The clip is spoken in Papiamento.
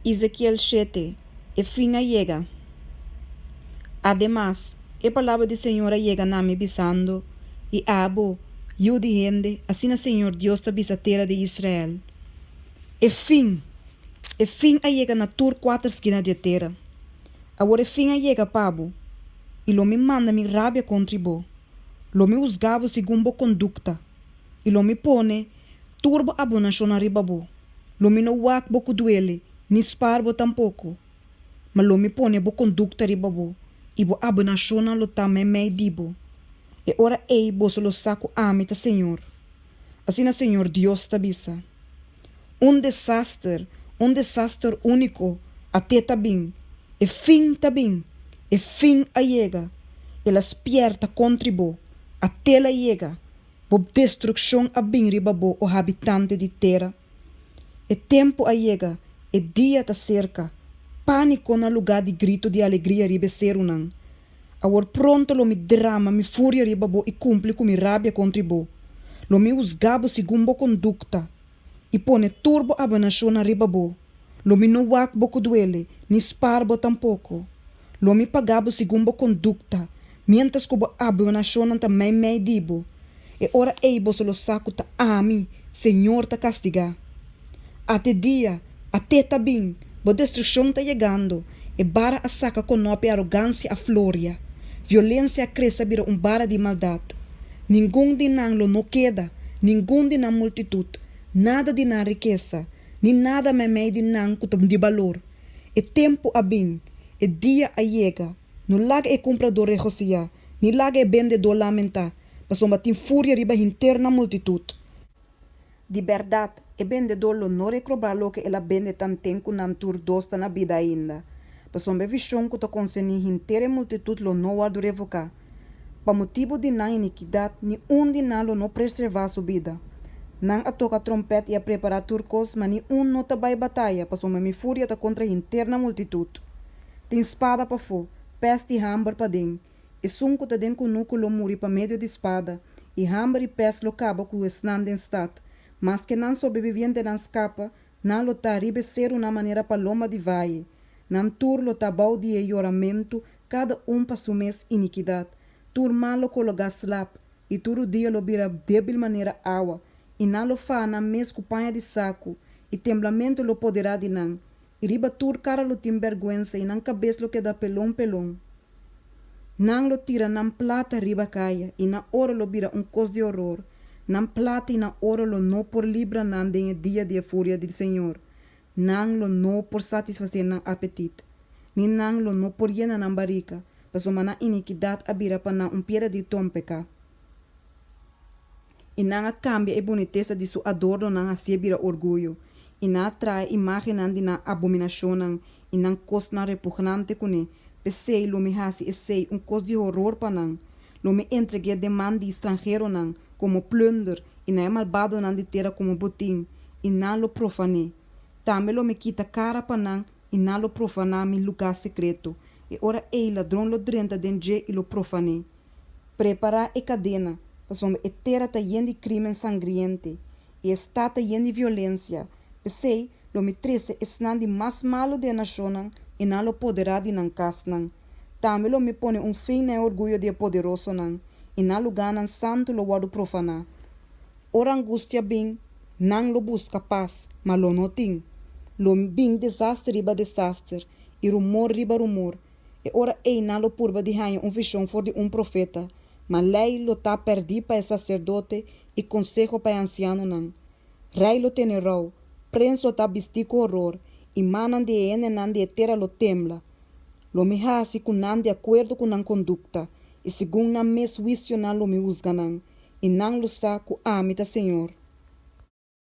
Ezekiel shete, E fin a yega. Ademas, e palabra di Señor a yega na mi, bisando, I abo, yu di hende, asina Señor Dios ta bisa tera di Israel, E fin! E fin a yega na tur kuater skina di e tera. Awor e fin a yega pa bo, i lo mi manda mi rabia kontri bo. Lo mi husga bo segun bo kondukta, i lo mi pone tur bo abonashonnan riba bo. Lo mi no wak bo ku duele, ni spar bo tampoko, ma lo mi pone bo kondukta riba bo, i bo abonashonnan lo ta meimei di bo. E ora ei boso lo sa ku ami ta señor. Asina señor Dios ta bisa. Un desaster, un desaster úniko, at'é ta bin. E fin ta bin! E fin a yega! El a spièrta kontri bo, at'é la yega! Bo destrukshon a bin riba bo, o habitante di tera. E tempu a yega, e dia ta serka. Pániko na lugá di gritu di alegria riba e serunan. Awor pronto lo mi drama mi furia riba bo i kumpli ku mi rabia kontri bo. Lo mi husga bo segun bo kondukta i pone tur bo abominashonnan riba bo. Lo mi no wak bo ku duele, ni spar bo tampoko. Lo mi paga bo segun bo kondukta, miéntras ku bo abominashonnan ta meimei di bo. E ora ei boso lo sa ku ta ami, señor, ta kastigá. Ate dia, ate ta bin, bo destrukshon ta yegando, e bara a saka konòp i arogansia a floria, violensia a krese a bira un bara di maldat. Ningun di nan lo no keda, ningun di nan multitut, nada di nan rikesa, ni nada meimei di nan ku ta di balor. E tempu a bin, e dia a yega, no laga e kumpradó regosihá, ni laga e bendedó lamentá, pasobra tin furia riba henter nan multitut. Di bèrdat, e bendedó lo no rekrobá loke el a bende tanten ku nan tur dos ta na bida ainda, pasobra e vishon ku ta konserní henter e multitut lo no wòrdu revoká. Pa motibu di nan inikidat, ni un di nan lo no preservá su bida. Nan a toka trompèt i a prepará tur kos, ma ni un no ta bai bataya, pasobra mi furia ta kontra henter nan multitut. Tin spada pafó, pèst i hamber paden. Esun ku ta den kunuku lo muri pa medio di spada, i hamber i pèst lo kaba ku esnan den stat. Maske nan sobrevivientenan skapa, nan lo ta riba e serunan manera paloma di vaye. Nan tur lo ta bou di e yoramentu, kada un pa su mes inikidat. Tur man lo kologá slap, i tur rudia lo bira débil manera awa, i nan lo faha nan mes ku paña di saku, i temblamentu lo poderá di nan, i riba tur kara lo tin bèrgwensa i nan kabes lo keda pelon pelon. Nan lo tira nan plata riba kaya i nan oro lo bira un kos di horor. Nan plata i nan oro lo no por libra nan den e dia di e furia di Señor. Nan lo no por satisfasé nan apetit, ni nan lo no por yena nan barika, pasobra nan inikidat a bira pa nan un piedra di trompeká. I nan a kambia e bunitesa di su adornonan hasié bira orguyo, i nan a traha e imágennan di nan abominashonnan i nan kosnan repugnante kuné, p'esei lo mi hasi esei un kos di horor pa nan, lo mi entreg'é den man di stranheronan komo plùnder i na e malbadonan di tera komo botin, i nan lo profané. Tambe lo mi kita kara pa nan i nan lo profaná mi lugá sekreto, e ora ei ladron lo drenta den dje i lo profané. Prepará e kadena, pasobra e tera ta yen di krímen sangriente i e stat ta yen di violensia. P'esei, lo mi trese esnan di mas malu di e nashonnan i nan lo poderá di nan kasnan. Tambe lo mi pone un fin na e orguyo di e poderosonan, i nan lugánan santu lo wòrdu profaná. Ora angustia bin, nan lo buska pas, ma lo no tin. Lo bin desaster riba desaster, i rumor riba rumor. E ora ei nan lo purba di haña un vishon for di un profeta, ma lei lo ta pèrdí pa e saserdote i konseho pa e ansianonan. Rei lo tene rou, prens lo ta bistí ku horor, i mannan di e hendenan di e tera lo tembla. Lo mi hasi ku nan di akuerdo ku nan kondukta, i segun nan mes huisionan lo mi husga nan, i nan lo sa ku ami ta señor.